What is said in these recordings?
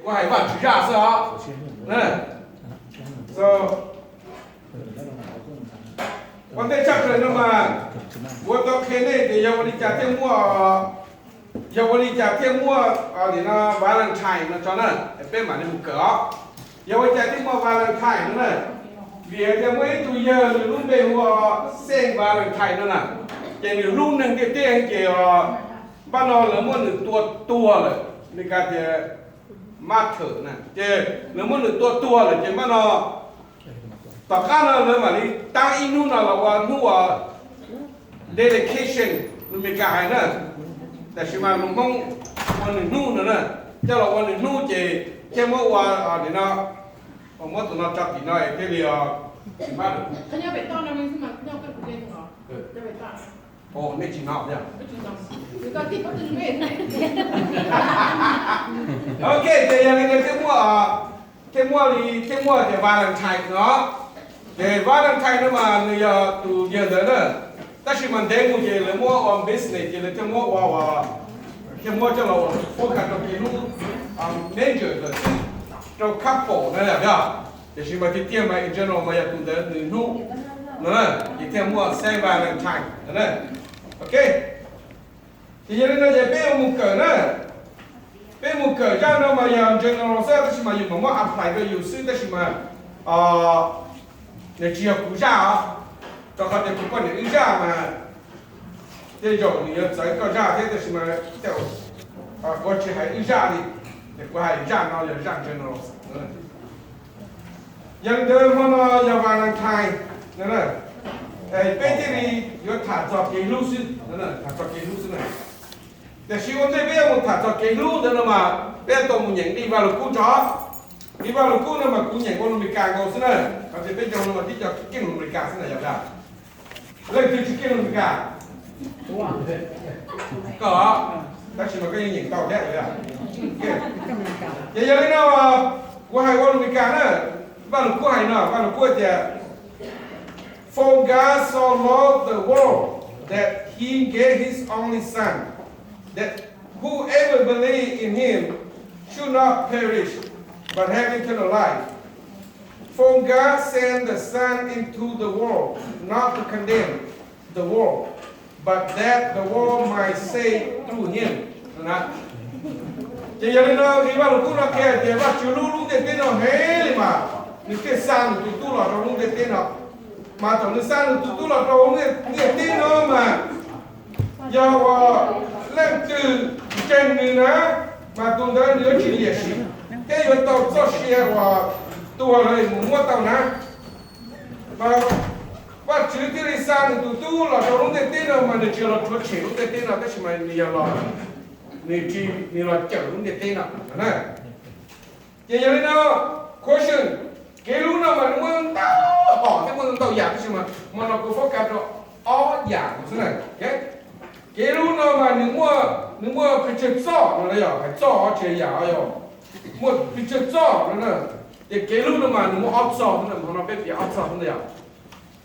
Kuv hais Vajtswv zaj xwb os. Ua ntej tshaj plaws no mas, kuv tau qhia nej tias yog ua li cas thiaj muaj, yog ua li cas thiaj muaj nim no Valentine no tso na, peb mam li mus kawm os. Yog ua cas thiaj muaj Valentine no na? Vim hais tias muaj ib tug yawg nws lub npe hu ua Saint Valentine no na, ces nws hlub neeg tiag tiag ces npaj no lawv muab nws tua tuag lawm, Meskas tias martyr na, ces lawv muab nws tua tuag lawm ces npaj no tom qab no lawv mam li tab ib hnub no los ua hnub uas dedication, lus Meskas hais na. Tab sis mas lus Hmoob ua nws hnub no na, coj los ua nws hnub ces thiaj muab ua nim no, muab tus no tso tim no thiaj li tsis mab. Nej tsis hnov thiab. Ok, ces yog li ntawd thiaj muaj, thiaj muaj li thiaj muaj tias Valentine no. Ces Valentine no mas nws yog tus yawg ntawd na, tab sis mas ntev mus ces lawv muab ua business ces lawv thiaj muab ua, thiaj muab coj los ua, muab khaws rau kev hlub, major lawm xwb, rau couple na yom. Tiam sis mas tiag tiag mas in general mas yog tus ntawd nws hnub no na, ces thiaj muaj Saint Valentine no na. Ok, ces yog li no ces peb yuav mus kawm na. Peb mus kawm zaj no mas yog in general xwb tab sis mas yus mam muab apply rau yus xwb tab sis mas nws tsis yog kuv zaj os, rau qhov tias kuv poj niam wb zaj mas tej zaum nws yuav txawv koj zaj thiab tab sis mas kuv tsis hais wb zaj li, ces kuv hais zaj no yog zaj in general. Yog li ntawd hmo no yog Valentine, peb thiaj li yuav tham txog kev hlub xwb, tham txog kev hlub xwb na. Tiam sis ua ntej peb yuav mus tham txog kev hlub ntawd no mas peb tau mus nyeem li Vaj Lug Kub tso. Li Vaj Lug Kub no mas kuv nyeem ua lus Meskas nkaus xwb na, hos tias peb cov no mas tib co keej lus Meskas xwb na yom. Leej twg tsis keej lus Meskas? Koj, tab sis mas koj yeej nyeem tau thiab. Ces yog li no kuv hais ua lus Meskas na, Vaj Lug Kub hais no, Vaj Lug Kub tias, For God so loved the world that he gave his only Son, that whoever believes in him should not perish but have eternal life. For God sent the Son into the world not to condemn the world, but that the world might save through him. Ces yog li no nqe Vaj Lug Kub no qhia tias Vajtswv hlub lub ntiaj teb no heev li mas nws thiaj xa nws tus tub los rau lub ntiaj teb no. Mas thaum nws xa nws tus tub los rau lub ntiaj teb no mas yog uas leej twg ntseeg nws na, mas tus ntawd nws yuav tsis liam sim thiab yuav tau txoj sia uas tuag los mus muab tau na. Mas Vajtswv thiaj li xa nws tus tub los rau lub ntiaj teb no mas nws tsis los rhuav tshem lub ntiaj teb no tab sis mas nws yog los, nws tsis, nws los cawm lub ntiaj teb no na. Ces yog li no, question, kev hlub no mas nws muaj ntau hom thiab muaj ntau yam tab sis mas hmo no kuv focus rau ob yam xwb na. Kev hlub no mas nws muaj, nws muaj pes tsawg txoj no yog hais txoj tsis yam yog muaj pes tsawg txoj no na. Ces kev hlub no mas nws muaj ob txoj xwb na, hmo no peb piav ob txoj xwb na yog.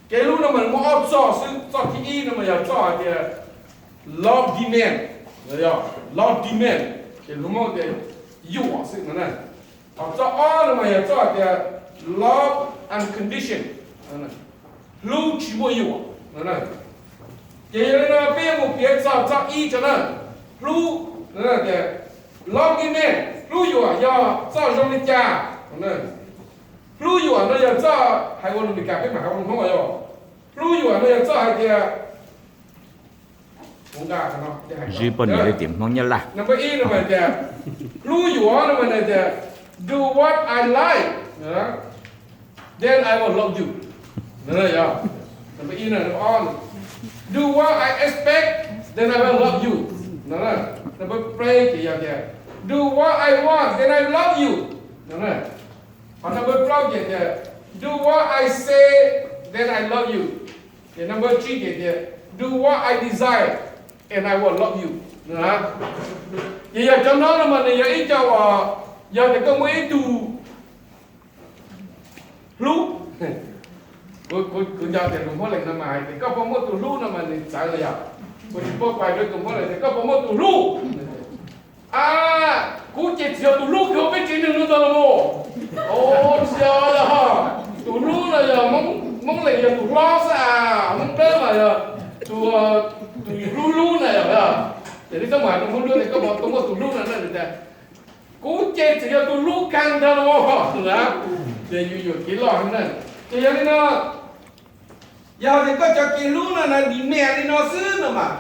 Kev hlub no mas nws muaj ob txoj xwb, txoj thib ib no mas yog txoj hais tias love demand, love demand ces lus Hmoob tias yuam xwb no na. Hos txoj ob no mas yog txoj hais tias love uncondition, hlub tsis muaj yuam no. Ces yog li no peb yuav mus piav txog txoj ib tso na, hlub, tias love demand, hlub yuam yog txoj zoo li cas? Hlub yuam no yog txoj hais ua lus Meskas peb mam hais ua lus Hmoob yog, hlub yuam no yog txoj hais tias, Zib poj niam li tias Hmoob Nyab Laj. Number ib no mas tias, hlub yuam no mas tias, do what I like, then I will love you. Number ib, number ob, do what I expect, then I will love you. Number three ces yog tias, do what I want, then I love you. Hos number four ces tias, do what I say, then I love you. Ces number three ces tias, do what I desire, and I will love you. Ces yog cov no no mas nws yog ib co uas, yog tias koj muaj ib tug hlub, kuv nco tias tus Hmoob Lees no mas hais tias koj puas muaj tus hlub no mas nws txawv los yog, kuv tsis paub pais rau tus Hmoob Lees tias koj puas muaj tus hlub. A, kuv ces tsis yog tus hlub kiag peb tsev neeg ces txawm yog tus hlub kawg ntag los na, ces yus yuam kev loj heev na. Ces yog li no, yog tias koj cov kev hlub no na demand li no xwb no mas,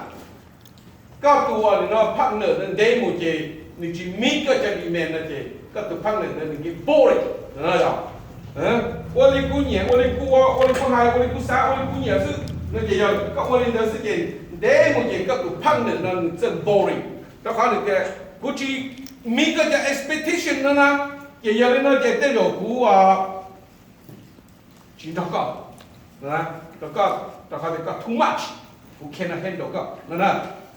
koj tus uas nim no partner ntawd ntev mus ces nws tsis meet koj cov demand no ces koj tus partner ntawd nws nkees boring no yog. Ua li kuv nyiam, ua li kuv ua, ua li kuv hais, ua li kuv xav, ua li kuv nyiam xwb no ces yog koj ua li ntawd xwb ces ntev mus ces koj tus partner no nws txawj boring, rau qhov nws tias kuv tsis meet koj cov expectation no na. Ces yog li no ces tej zaum kuv tsis nrog koj, rau koj, rau qhov tias koj too much, kuv cannot handle koj no na.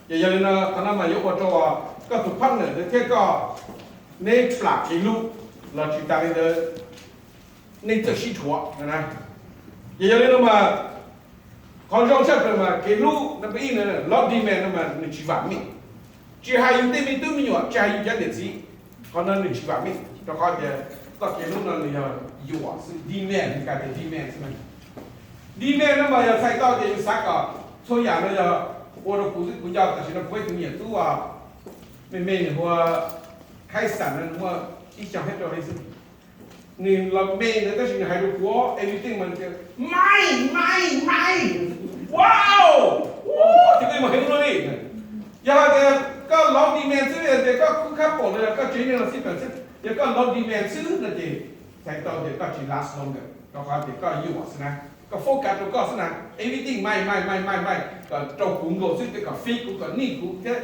Ces yog li no qhov no mas yuav ua rau koj tus partner ntawd thiab koj, neb plam kev hlub los tsis tas li ntawd, nej txawj sib rhuav no na. Ces yog li no mas, qhov zoo tshaj plaws mas kev hlub no peb ib no love demand no mas nws tsis vam meej. Tsis hais yus tej me tub me nyuam, tsis hais yus cov niam txiv, qhov no nws tsis vam meej rau qhov tias txoj kev hlub no nws yog yuam xwb, demand, nws kais tias demand xwb. Demand no mas yog txhais tau tias yus xav kom txhua yam no yog ua rau kuv xwb kuv nco. Tam sim no kuv ib tug me nyuam tub me me nws hu ua Khaib Xam no, nws muaj ib xyoos thiab rau li xwb. Nws los me ntawd tab sis nws hais rau kuv everything mas nws tias, Mom, Mom, Mom, wow, tsis muaj heev luaj li. Yog hais tias koj love demand xwb, yog tias koj khub khab pom los yog koj tsev neeg los xij peem xwb, yog koj love demand xwb no ces txhais tau tias koj tsis last longer, rau qhov tias koj yuam xwb na, koj focus rau koj xwb na, everything mine, mine, mine, mine, mine, kom rau kuv nkaus xwb, kom fit kuv, kom nij kuv thiab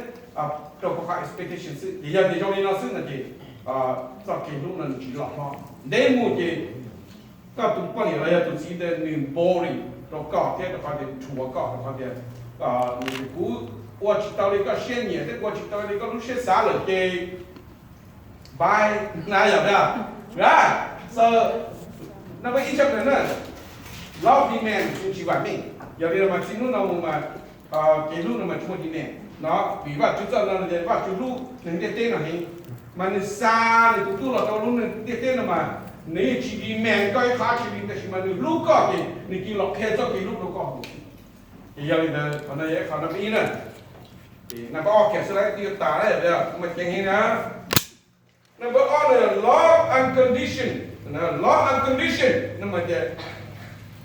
rau kuv qhov expectation xwb. Ces yog tias zoo li no xwb no ces txoj kev hlub no nws tsis loj hlob. Ntev mus ces koj tus poj niam los yog tus txiv ntawd nws boring rau koj thiab rau qhov tias rhuav koj, rau qhov tias nws tias kuv ua tsis tau li koj siab nyiam thiab ua tsis tau li koj lub siab xav lawm ces bye na, yog tias, so, no peb ib tshaj plaws na, love demand nws tsis vam meej. Yog li no mas txij hnub no mus mas kev hlub no mas tsis muaj demand no, vim Vajtswv txoj no tias Vajtswv hlub neeg ntiaj teb no heev, mas nws xa nws tus tub los rau lub neej ntiaj teb no mas nws yeej tsis demand koj ib qho dab tsi li, tab sis mas nws hlub koj ces nws cia li los qhia txoj kev hlub rau koj. Ces yog li ntawd qhov no yog ib qho no peb ib na. Ces no peb ob kiag xwb lawm twb yuav tas lawm, mas ceev heev na. Number ob no yog love uncondition. Love uncondition no mas tias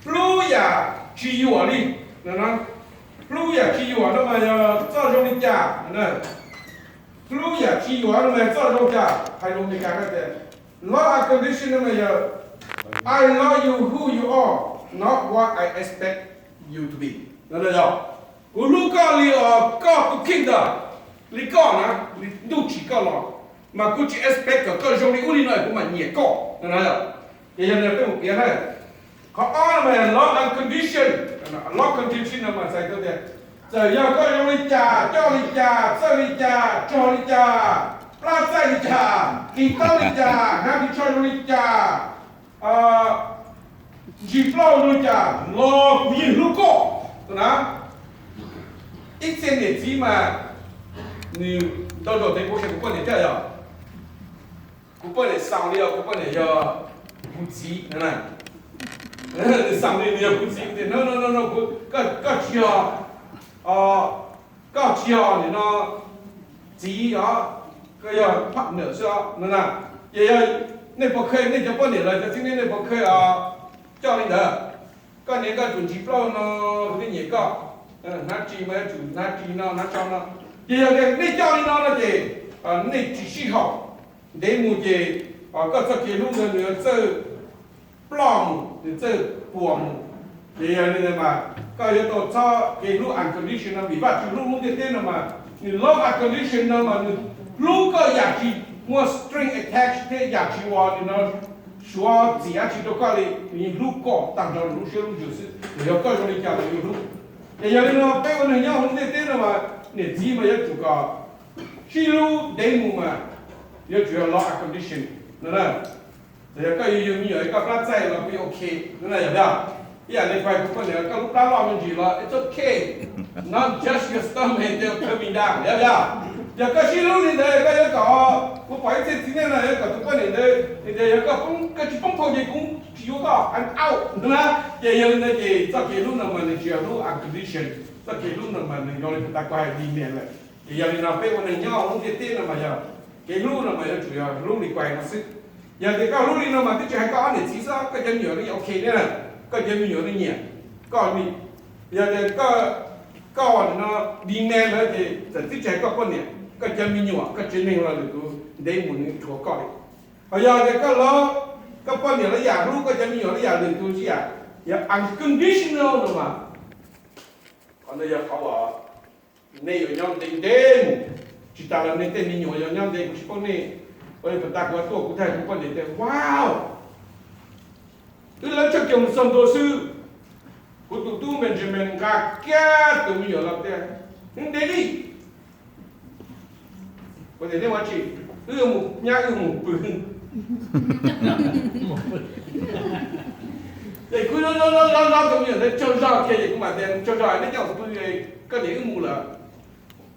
hlub yam tsis yuam li. Hlub yam tsis yuam no mas yog txoj zoo li cas? Hlub yam tsis yuam no mas yog txoj zoo cas? Hais lus Amelikas tias love uncondition no mas yog I love you who you are, not what I expect you to be. No yog kuv hlub koj li os, koj tus kheej ntawd, li koj na, li ntuj tsim koj los, mas kuv tsis expect kom koj zoo li ub li no kuv mam nyiam koj no. Ces yog li no peb mus piav na, qhov ob no mas love uncondition. Love uncondition no mas txhais tau tias txawm yog koj zoo li cas, coj li cas, txawj li cas, rog li cas, plab txaij li cas, ris taub li cas, hnav ris tsho zoo li cas, ntsis plaub zoo li cas los kuv yeej hlub koj na. Ib txhia niam txiv mas nws ntau zaus tes kuv saib kuv poj niam thiaj yog, kuv poj niam xaus li os, kuv poj niam yog kuv txiv na. Nws xaus li nws yog kuv txiv tias no no no no, koj tsis yog, koj tsis yog nim no txiv os, koj yog partner xwb os no na. Ces yog nej puas khawj nej cov poj niam los cov txiv neej, nej puas khawj coj li ntawd? Koj niam koj tsum ntsis plaub no, kuv twb nyiam koj, hnav ris mas yuav tsum hnav ris no hnav tsho no. Ces yog tias nej coj li no no ces nej tsis sib haum. Ntev mus ces koj txoj kev hlub ntawd nws yuav txawj ploj mus, nws txawj puas mus. Ces yog li ntawd mas koj yuav tau txhob kev hlub unconditional no, vim Vajtswv hlub lub ntiaj teb no mas nws love unconditional no mas nws hlub koj yam tsis muaj string attached thiab yam tsis ua li no suav txim dab tsi rau koj li, nws yeej hlub koj tag nrho nws lub siab lub ntsws xwb, txawm yog koj zoo li cas los nws hlub. Ces yog li no peb ua neeg nyob hauv lub ntiaj teb no mas niam txiv mas yuav tsum kom sib hlub ntev mus mas yuav tsum yog love unconditional no. Txawm yog koj yuav yug me nyuam koj plab txaij los kuj yeej ok no na, yog tias ib yam li kuv hais kuv poj niam, koj lub plab loj me ntsis los it's ok, not just your stomach, they're coming down, yog tias, yog koj sib hlub li ntawd koj yuav kom, kuv pom ib txhia txiv neej no yuav kom tus poj niam ntawd tias yog koj, koj tsis poob phau ces kuv tsis yuav koj, I'm out no na. Ces yog li ntawd ces txoj kev hlub no mas nws tsis yog hlub unconditional, txoj kev hlub no mas nws yog li tas kuv hais demand lawm. Ces yog li no peb ua neeg nyob hauv lub ntiaj teb no mas yog Kev hlub no mas yuav tsum yog hlub li kuav no xwb. Yog tias koj hlub li no mas twb tsis hais koj ob niam txiv xwb, koj cov me nyuam los yeej ok na. Koj cov me nyuam los nyiam koj li. Yog tias koj no demand lawv ces txawm twb tsis hais koj poj niam, koj cov me nyuam, koj tsev neeg los lwm tus ntev mus nws rhuav koj li. Ho yog tias koj los, koj poj niam los yam hlub, koj cov me nyuam los yam, lwm tus tsis yam, yog unconditional no mas, qhov no yog qhov uas nej yuav nyob ntev ntev mus. Tsis tas los nej tej me nyuam yuav nyob ntev, kuv tsis paub nej. Ua li puas tas kuv tuaj kuv thiaj hais kuv poj niam tias, wow, wb lawv txoj kev mus txog ntua xwb, kuv tus tub Benjamin nqa kiag tus me nyuam los tias, Daddy, ua tias, nej ua tsi? Wb mus nyab, wb mus pw. Ces kuv zov zov zov tus me nyuam ntawd tsaug zog kiag ces kuv mam tias, tsaug zog, nej coj pw, koj niam wb mus lawm.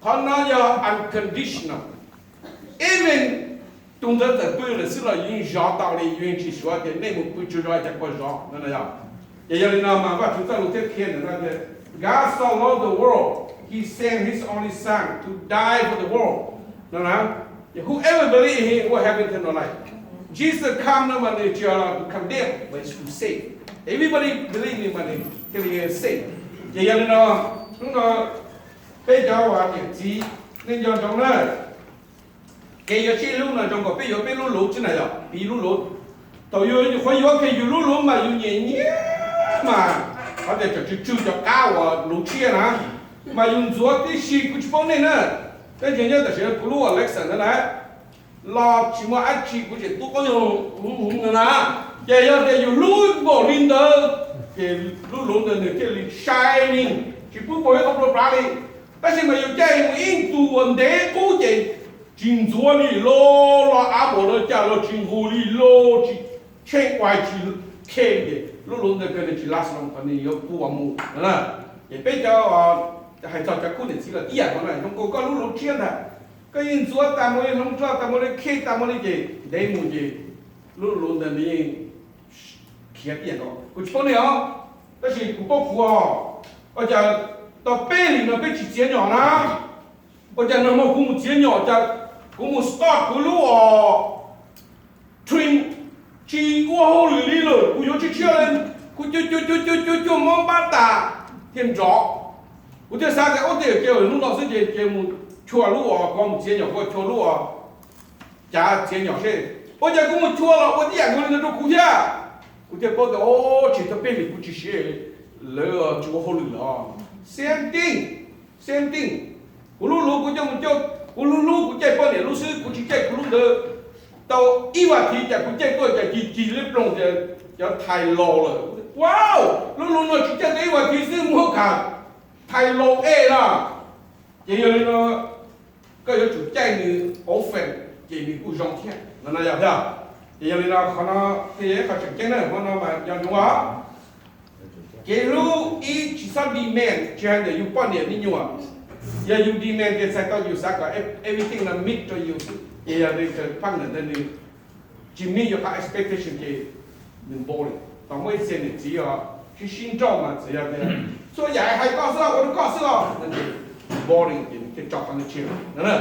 Qhov no yog unconditional. Even tus ntawd txawm pw lawm xwb los yus yeej zov tau li, yus yeej tsis suav tias nej mus pw tsaug zog cas puas zov no yog. Ces yog li no mas Vajtswv txoj lus thiaj qhia ntawm no tias, God so loved the world, he sent his only son to die for the world no. Whoever believe in him will have eternal life. Jesus come no mas nws tsis yog los to condemn, but is to save. Everybody believe in him mas nws thiaj li save. Ces yog li no, hnub no peb cov uas niam txiv, nej nco ntsoov na, kev yuav sib hlub no zoo nkaus peb yuav peb lub luv xwb na yog, piv lub luv. Thaum yus nyuam qhuav yuav kiag yus lub luv mas yus nyiam nyiam mas, qhov tias tseem tsw tsw cov qab uas luv tshiab na, mas yus ntxuav tib si. Kuv tsis paub nej na, tab sis nyob tam sim no kuv lub Alexa ntawd na, los tsis muaj dab tsi kuv tseem tub qaub nyoog no na. Ces yog tias yus hlub npaum li ntawd, ces lub luv ntawd nws thiaj li shining, tsis pub pom ib qho plua plav li. Tab sis mas yus caij mus ib tug uas ntev qub ces tsis ntxuav li lawm, los av npaum no cas los tsis nqus li lawm, tsis tsheej uas tsis khe li, ces lub luv ntawd kawg nws tsis last long, qhov nws yuav puas mus na. Ces peb cov hais txog cov khub niam txiv los ib yam nkaus na, zoo nkaus koj lub luv tshiab ntag, koj yeej ntxuav tas mus li, hloov roj tas mus li, khe tas mus li, ces ntev mus ces lub luv ntawd nws yeej khiav ib yam nkaus. Kuv tsis paub nej os, tab sis kuv paub kuv os, ua cas tau peb hlis no peb tsis txiav nyom na? Ua cas nag hmo kuv mus txiav nyom cas kuv mus start kuv lub os trim tsis ua hauj lwm li lawm, kuv yuav tshiab tshiab li, kuv cuag cuag cuag cuag cuag cuag mob npab tas thiaj nrov. Kuv thiaj xav tias ub, tej zaum ces hnub no xwb ces ces mus chua lub os, kuv mus txiav nyom kuv chua lub os cav txiav nyom seb. Ua cas kuv mus chua los ua tib yam nkaus li ntawd rau kuv thiab. Kuv thiaj paub tias o, tsis tau peb hlis kuv tsis siv, lawv tsis ua hauj lwm los. Same thing, same thing. Kuv lub luv kuv coj mus coj, kuv lub luv kuv caij poj niam lub xwb, kuv tsis caij kuv lub ntawd. Tau ib vas thiv cas kuv caij tuaj cas cig cig liab ploog tias cov thais laus lawm. Wow, lub luv no tsis caij tau ib vas thiv xwb muab kam thais laus ej na. Ces yog li no koj yuav tsum caij nws often ces nws kuj zoo thiab no no yog thiab. Ces yog li no qhov no thiaj yog ib qho tseem ceeb na, qhov no mas nco ntsoov os. Kev hlub ib, tsis txhob demand, tsis hais ntawm yus poj niam me nyuam. Yog yus demand ces txhais tau yus xav kom everything no meet rau yus xwb, ces yog nws partner ntawd nws tsis meet yus qhov expectation ces nws boring. Tau muaj ib txhia niam txiv os sib sib nrauj mas txawm yog tias txhua yam hais koj xwb, ua rau koj xwb os, boring ces nws thiaj tso qhov ntawd tseg no na.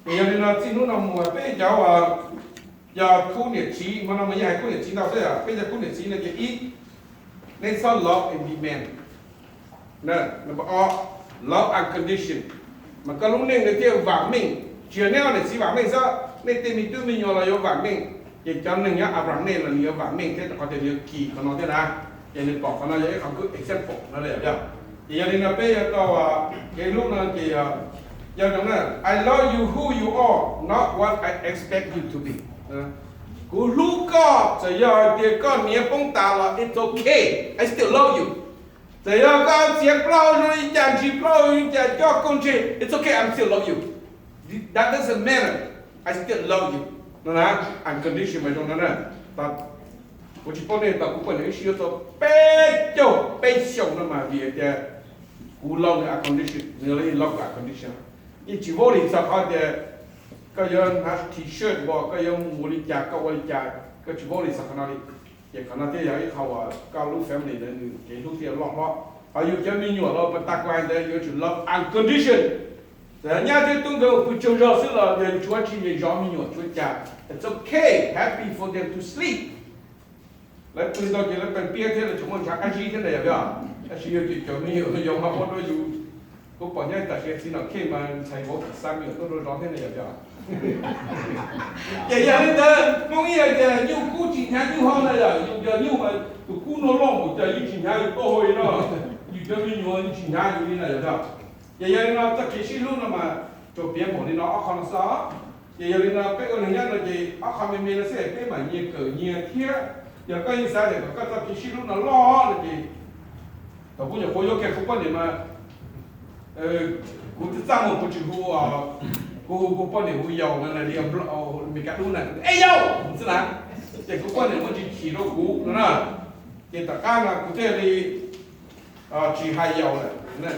Ces yog li no txij hnub no mus peb cov uas yog khub niam txiv, hmo no mas yeej hais khub niam txiv ntau xwb, peb cov khub niam txiv no ces ib, nej txhob love and demand. Number ob, love uncondition, mas koj lub neej nws thiaj vam meej. Tsis yog neb ob niam txiv vam meej xwb, nej tej me tub me nyuam los yuav vam meej. Ces cov neeg nyob around nej los nws yuav vam meej thiab, rau qhov tias nws yuav kis qhov no thiab na. Ces nws pom qhov no yog ib qhov good example no li. Ces yog li no peb yuav tau kev hlub no ces yog, nco ntsoov na, I love you who you are, not what I expect you to be. Kuv hlub koj txawm yog hais tias koj hniav poob tas los it's okay, I still love you. Txawm yog koj txiav plaub zoo li cas, ntsis plaub zoo li cas, coj koj ntseg, it's okay, I still love you. That doesn't matter, I still love you. No na, unconditional mas zoo no na. Kuv tsis paub nej, tau kuv poj niam wb sib yuav tau peb caug peb xyoos no mas vim tias kuv love nws unconditional, nws los yeej love kuv unconditional. Yeej tsis vau li txog qhov tias koj yuav hnav t-shirt npaum, koj yuav mus li cas, koj ua li cas, koj tsis vau li txog qhov no li. Ces qhov no thiaj yog ib qho uas koj lub family ntawd nws kev hlub thiaj loj hlob. Ho yus cov me nyuam los puas tas kuv hais ntawd yuav tsum love unconditional. Nyab thiab tub nkawd ua pw tsaug zog xwb los yog yuav tsum ua tsis nyiam zov me nyuam tsuav cas, it's okay, happy for them to sleep. Lawv pw ntau ces lawv peem piab thiab lawv tseem muaj ntshav qab zib thiab na yom yog. Tab sis yog ces cov me nyuam yog mas ua rau yus, kuv pom nyob tam sim txiv nom khej mas ntxhais vauv tsis xa me nyuam tuaj rau zov thiab na yom yog. Ces yog li ntawd Hmoob ib yam tias nyuj kub tsis hnyav nyuj hau na yom, yus yog nyuj mas tus kub no loj mus cas yeej tsis hnyav yus tuaj hau li no, yus cov me nyuam yeej tsis hnyav yus li na yom yog. Ces yog li no txoj kev sib hlub no mas tsuas piav npaum li no ob qho no xwb. Ces yog li no peb ua neeg nyob no ces ob qho me me no xwb peb mam nyias kawm nyias thiab. Yog koj yeej xav tias kom koj txoj kev sib hlub no loj no ces thaum kuv nyuam qhuav yuav kiag kuv poj niam mas kuv twb txaj muag kuv tsis hu, kuv hu kuv poj niam hu yaus no na li Meskas dub na, e yaus xwb na. Ces kuv poj niam muaj tsis chim rau kuv no na. Ces tom qab no kuv thiaj li tsis hais yaus lawm.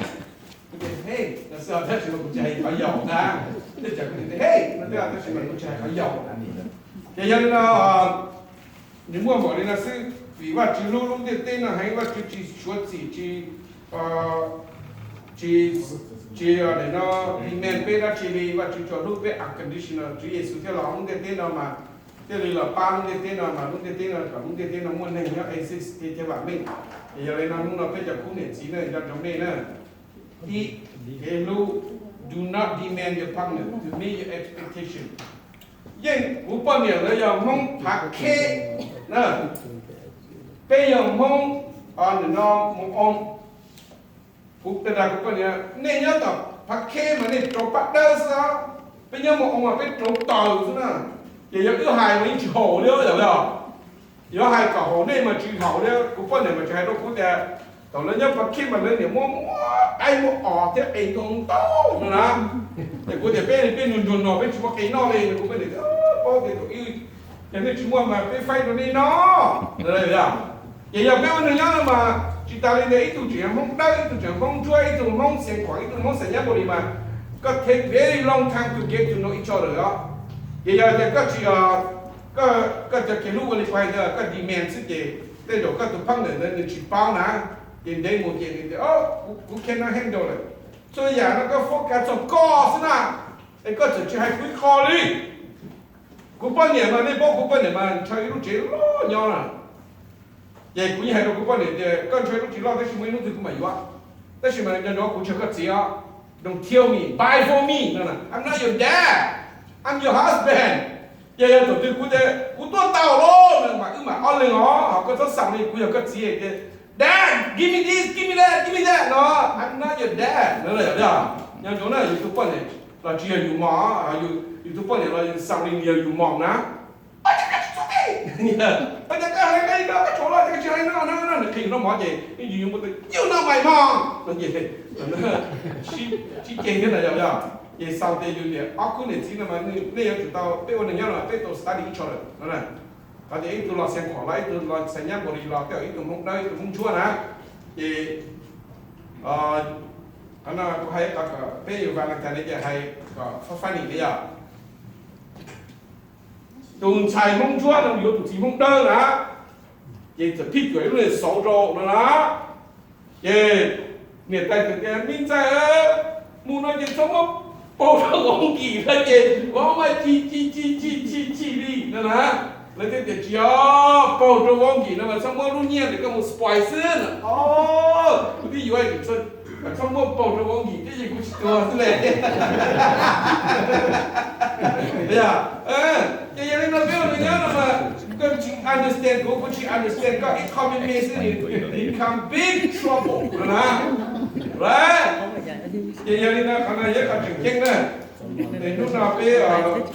Kuv tias, hey, no xwb tab sis mas kuv tsis hais qhov yaus ntag. Tej cas kuv tias, hey, no xwb tab sis mas kuv tsis hais qhov yaus. Ces yog li no nws muaj npaum li no xwb, vim Vajtswv hlub lub ntiaj teb no heev, Vajtswv tsis suav txim, tsis, tsis, tsis no demand peb dab tsi li, Vajtswv tsuas hlub peb unconditional. Tswv Yexus thiaj los lub ntiaj teb no mas thiaj li los pab lub ntiaj teb no mas lub ntiaj teb no kom lub ntiaj teb no muaj neeg nyob exist thiab vam meej. Ces yog li no hnub no peb cov khub niam txiv na, nco ntsoov nej na. Ib, kev hlub, do not demand your partner to meet your expectation. Yeej kuv poj niam lawv yog Hmoob Phav Kheb na, peb yog Hmoob no Mus Oo. Kuv tias kuv poj niam, nej nyob tom Phav Kheb mas nej rauv paj dawb xwb, peb nyob Mus Oo mas peb rauv taws xwb na. Ces yog wb hais mas yeej tsis haum li yom yog. Yuav hais kom haum nej mas tsis haum li. Kuv poj niam mas tsis hais rau kuv tias thaum lawv nyob Phav Kheb mas lawv niam muab muab qaib muab os thiab qe ntoo ntau no na. Ces kuv tias peb li peb nus ntsuag no peb tsis muaj qe noj li. Kuv poj niam tias paub tias tus ib, yog nej tsis muaj mas peb faib rau nej noj. Ces yog peb ua neeg nyob no mas tsis tas li ntawd ib tug tseem Hmoob Dawb, ib tug tseem Hmoob Ntsuab, ib tug Hmoob Xeev Khuam, ib tug Hmoob Xeem Nyab Npaus Lis mas koj take very long time to get to know each other os. Ces yog tias koj tsis, koj cov kev hlub ua li kuv hais ntawd koj demand xwb ces tej zaum koj tus partner ntawd nws tsis paub na. Ces ntev mus ces nws tias kuv cannot handle lawm. Txhua yam no koj focus txog koj xwb na, es koj txawm tsis hais kuv ib qho li. Kuv poj niam mas nej paub kuv poj niam mas ntshaw ib lub tsev loj nyob na. Ces kuv yeej hais rau kuv poj niam tias koj ntshaw ib lub tsev loj tab sis muaj ib hnub twg kuv mam yuav. Tab sis mas nco ntsoov kuv tsis yog koj txiv os. Don't tell me, buy for me no, I'm not your dad, I'm your husband. Ces yog thaum twg kuv tias kuv tuaj tau lawm no mas wb mam ob leeg os, ho koj txhob xav li kuv yog koj txiv tias dad, give me this, give me that, give me that no, I'm not your dad no. Nco ntsoov na, yus tus poj niam los tsis yog yus mom, yus tus poj niam los yus xav li yog yus mom na. Ua cas koj tsis txhob qhia, ua cas koj hais li no, koj tshuav los koj tsis hais no no, nws qhia yus noj mov ces yeej yus yus mus tias you know my mom no ces sib ceg thiab na yom yog. Ces xaus tias yus niam ob khub niam txiv no mas nej yuav tsum tau, peb ua neeg nyob no peb tau study each other no. Qhov tias ib tug los Xeev Khuam los, ib tug los Xeem Nyab Npaus Lis los, tej zaum ib tug Hmoob Dawb ib tug Hmoob Ntsuab na. Ces qhov no kuv hais qhov kom peb yus Valentine no ces hais kom funny li yom. Tus ntxhais Hmoob Ntsuab no yuav tus txiv Hmoob Dawb na, ces txawm phij cuam ib lub niag xauv rau no na. Ces niam tais txawm tias me ntxhais, mus no ces txhob muab paug rau Vauv Nkim no ces Vauv mas chim chim chim chim chim chim li no na. Lawv thiaj tias tsis yog, paug rau Vauv Nkim no mas txhob muab lub nyiaj ntawd koj mus spoil xwb no. Kuv twb yuav, txhob muab paug rau Vauv Nkim thiab ces kuv tsis tuag xwb ne. Ces yog li no peb ua neeg nyob no mas koj tsis understand kuv, kuv tsis understand koj, ib qho me me xwb nws become big trouble no na. Ces yog li no qhov no yog qhov tseem ceeb na. Ces hnub no peb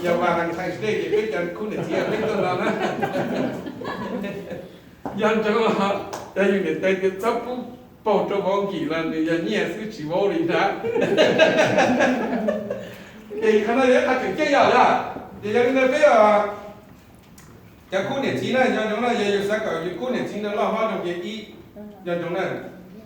yog Valentine's Day ces peb cov khub niam txiv peb tuaj no na. Nco ntsoov, yog yus niam tais tias txhob pub paug rau Vauv Nkim los nws yog nyiaj xwb tsis vaub li ntag. Ces qhov no yog qhov tseem ceeb yog, yog, ces yog li no peb cov khub niam txiv na, nco ntsoov na, yog yus xav kom yus khub niam txiv no loj hlob zoo ces ib, nco ntsoov na,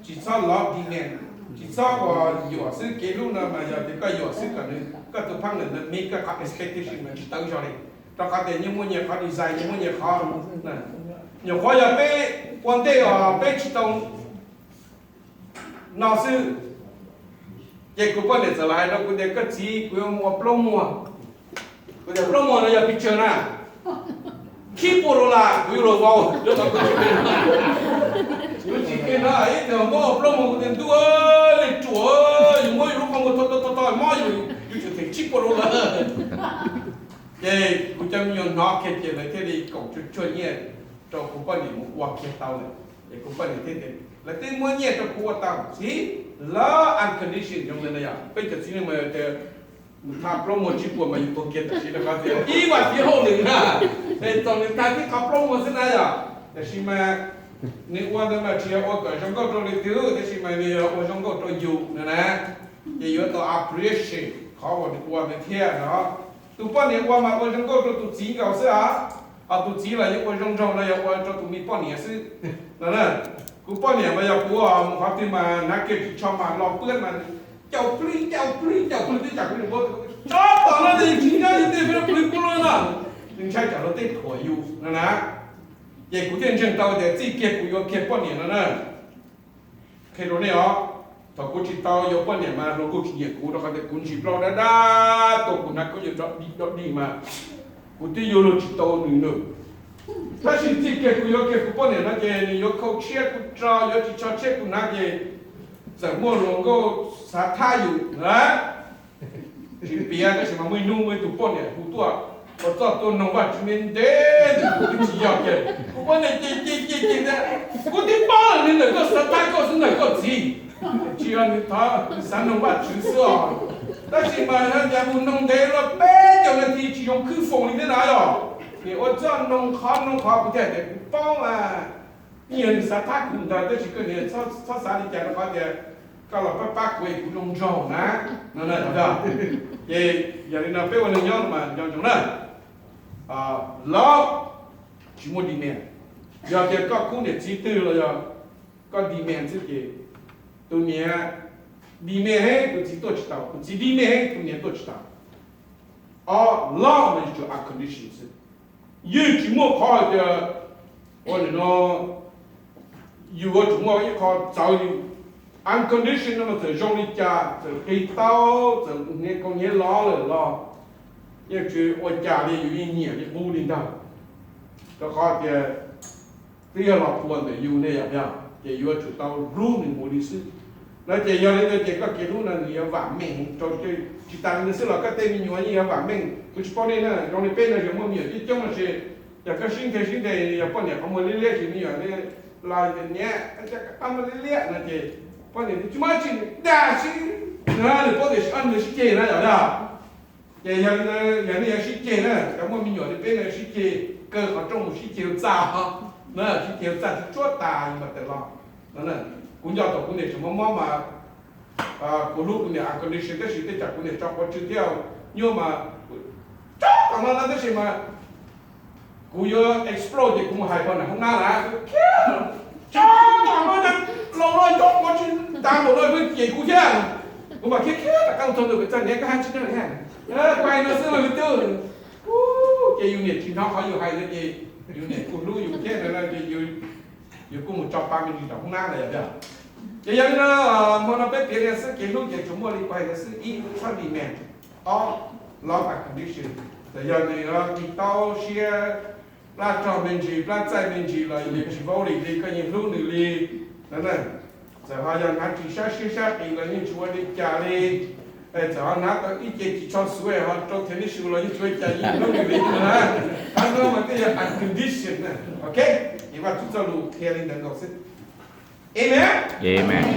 tsis txhob lov demand, tsis txhob ua yuam xwb. Kev hlub no mas yog tias koj yuam xwb kom nws, koj tus partner ntawd meet koj qhov expectation mas tsis tawv zog li. Rau qhov tias nyias muaj nyias qhov design, nyias muaj nyias qhov. Nyuam qhuav yog peb ua ntej os peb tsis tau no xwb, Ces kuv poj niam txawm los hais rau kuv tias, koj txiv, kuv yuav mus ua plaub muag. Kuv tias, plaub muag no yog pes tsawg na? Tsib puas dollar kuv yuav los vau. Kuv tsis qhia no ib tug muab ua plaub muag, kuv tias, ntuj, li ruam, yus muab yus lub qhov muag tho tho tho mob yus, yus tseem them tsib puas dollar. Ces kuv cov me nyuam hnov kiag ces lawv thiaj li koom tsuag tsuag nyiaj rau kuv poj niam mus ua kiag tau lawm. Ces kuv poj niam thiaj tias, lawv twb muab nyiaj rau kuv ua tau, txiv, lawv uncondition zoo li no yog peb cov txiv neej mas tias, nws tha plaub muag tsib puas mas yus tuag kiag tam sim rau qhov tias ib vas thiv hauj lwm na, es txaus nws tha tib qhov plaub muag xwb na yog. Tab sis mas nws ua ntawd mas tsis yog ua kom zoo nkauj rau leej twg, tab sis mas nws yog ua zoo nkauj rau yus na na. Ces yuav tau appreciate qhov uas nws ua ntawd thiab no. Tus poj niam ua mas ua zoo nkauj rau tus txiv nkaus xwb os, ho tus txiv los yeej ua zoo nraug no yog ua rau tus me poj niam xwb no. Kuv poj niam mas yog kuv mus qhov twg mas hnav kiag ris tsho mas los pwb mas caum plwb caum plwb caum plwg twb tsam kuv niam npua, tsov tom no ces tsis nyob yus tej peb plwg kuv lub no, nws ntshai tsam luag tej thuam yus no na. Ces kuv thiaj ntseeg tau tias txij kiag kuv yuav kiag poj niam no na, qhia rau nej os, thaum kuv tsis tau yuav poj niam mas hluas nkauj tsis nyiam kuv rau qhov tias kuv ntsis plaub dab dab tuaj, kuv hnav khaub ncaws dog dig dog dig mas kuv twb yuav luag tsis tau nws na. Tab sis txij kiag kuv yuav kiag kuv poj niam no ces nws yuav khau tshiab kuv rau, yuav ris tsho tshiab kuv hnav ces txawm muaj hluas nkauj xav thab yus na. Tsis piav tab sis mas muaj ib hnub muaj ib tug poj niam hu tuaj, ua txuj tuaj noog Vajtswv ntev ntev, kuv twb tsis yog ces kuv poj niam ces ces ces ces tias, kuv twb paub lawm nws ntawm koj xav thab koj xwb ntawm koj txiv, tsis yog nws thov, nws xav noog Vajtswv xwb os. Tab sis mas yog mus noog ntev los peb caug nas this tsis zoo khwb foos li thiab na yog. Nim ua txuj noog qhov noog qhov kuv thiaj tias kuv paub mas, yeej yog nws xav thab kuv ntag, tab sis koj niam txhob xav li cas rau qhov tias koj los pab pab kuv es kuv zoo nraug na. Ces yog li no peb ua neeg nyob mas nco ntsoov na, love tsis muaj demand. Yog tias koj khub niam txiv twg los yog koj demand xwb ces tus niam demand heev tus txiv tuaj tsis tau, tus txiv demand heev tus niam tuaj tsis tau. Ob, love no yuav tsum unconditional xwb. Yeej tsis muaj qhov hais tias ua li no, yus yuav tsum muaj ib qho txawv li. Unconditional no mas txawm zoo li cas, txawm qis tau, txawm hniav kaus hniav lov lawm los yeej tsis ua cas li, yus yeej nyiam li qub li ntag. Rau qhov tias twb yog los puas ntawm yus ne yom, ces yuav tsum tau hlub nws mus li xwb. No ces yog li ntawd ces koj kev hlub no nws yuav vam meej heev rau, tsis tas li ntawd xwb los koj tej me nyuam yeej yuav vam meej. Kuv tsis paub nej na, zoo li peb no yog muaj me nyuam coob coob no ces yog koj sib nthe sib nthe, yog poj niam qhov muag liab liab ces me nyuam li los niam, qhov muag liab liab no ces poj niam tsis muaj tsis dag sib nws paub tias sib, nws sib ceg na yom. Ces yog li ntawd yog nej yuav sib ceg na, cov muaj me nyuam li peb no sib ceg, kaw qhov rooj mus sib ceg txaj, sib ceg txaj tsuab tas mas tawm los. Kuv nco thaum kuv niam tseem mob mob mas kuv hlub kuv niam unconditional tab sis tej tsam kuv niam tso quav tsw thiab nyuaj mas tso tom no no tab sis mas kuv yuav explode ces kuv mus hais pog niam hoob nab na, tso tom no los los nco quav tsw tas npaum no pheej cem kuv thiab. Kuv mas khiav khiav rov qab mus txog ntawm pem txaj niam, koj hais tsis tau li, kuv hais no xwb mas me tub. Ces yus niam tsis hnov qhov yus hais no ces yus niam kuj hlub yus thiab no ces yus kuj mus tso pa me ntsis tom hoob nab lawm yom. Ces yog li no, hmo no peb piav li xwb, kev hlub ces tsuas muaj li kuv hais ntawd xwb, ib, txhob demand, ob, love unconditional. Txawm yog nws qis taub siab, plab rog me ntsis, plab txaij me ntsis los yeej tsis vau li li, koj yeej hlub nws li. Txawm ho yog hnav ris sab siab sab qis los yeej tsis ua li cas li. Txawm ho hnav tau ib ce ris tsho xuv ho rau thiab neb su los yeej tsis ua cas, yeej hlub nws li na. Qhov no mas twb yog unconditional na. Ok, ces Vajtswv txoj lus qhia li ntawd nkaus xwb. Amen.